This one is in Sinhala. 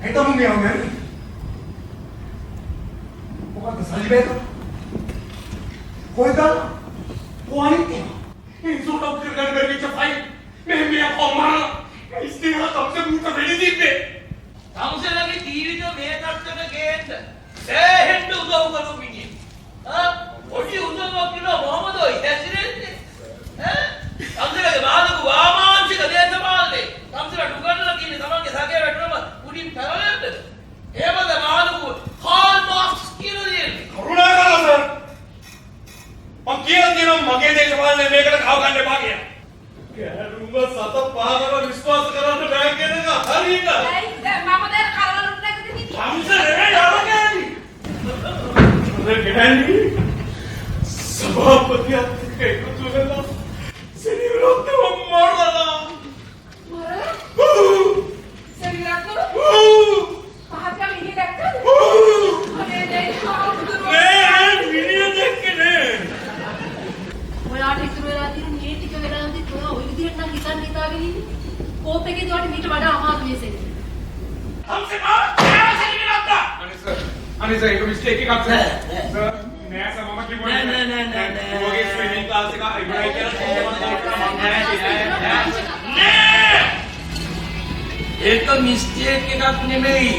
ඇයි තමුන් මෙයාව මැරුවේ? මොකද්ද සල්ලි බෑද? කොහෙද? කොහොමද? ඒ සෝට් අවුට් කරගන්න බැරි වෙච්ච ෆයිල් මෙහෙ මෙයා කොහමද? ඉස්තිහා තමුසේ මූට වෙඩි තිබ්බේ. තමුසෙලගේ ජීවිත මේ තත්ත්වයට ගේන්න සෑහෙන්න උදව් කරපු මිනිහෙක්. ආ, පොඩි උදව්වක් කරනවා කොහමද ඔය හැසිරෙන්නේ? ඈ, තමුසෙලගේ මහලොකු වාමාංශික දේශපාලනේ තමුසෙලට උගන්වලා තියෙන්නේ තමන්ගේ සගය වැටුනම උඩින් පැනලා යන්නද? එහෙමද මහලොකු කාල් මාක්ස් කියලා තියෙන්නේ? කරුණා කරලා සර්, මං කියලා තියෙනවා මගේ දේශපාලනය මේකට කව ගන්න එපා කියලා. ගැහරුම සත පහකට විශ්වාස කරන්න බෑ කියන එක හරියට. ඇයි දැන් මම දැන් කරවලුත් නැගද හිටියේ? හංස නෙවෙයි, අර ගෑණි. අර ගෑණි සභාපතියත් එක්ක එකතු වෙලා සෙනවිරත්නව මරලා. මරලා? සෙනවිරත්නව? පහත් මිනිහ දැක්කද? අනේ දෙයි හාමුදුරුවෝ. නෑ, මිනිහ දැක්කේ නෑ. ඔයාට ඉතුරු වෙලා තියෙන මේ ටික වෙලාවෙදිත් ඔයා ඔය විදිහට නම් හිතන්න හිතාගෙන ඉන්නේ. කෝප් එකේදී ඔයාට මීට වඩා අමාරු වෙයි සෙනි. තමුසේ මාව කෑව සෙනවිරත්න. අනේ සර්, අනේ සර්, ඒක මිස්ටේක් එකක් සර්. සර්, නෑ සර්, මම කිව්වා නෑ, නෑ, නෑ, නෑ, නෑ. ඔයගේ ස්විමින් ක්ලාස් එක ඉවරයි කියලා කිව්වා. මම නෑ නෑ නෑ. නෑ! ඒක මිස්ටේක් එකක් නෙමෙයි.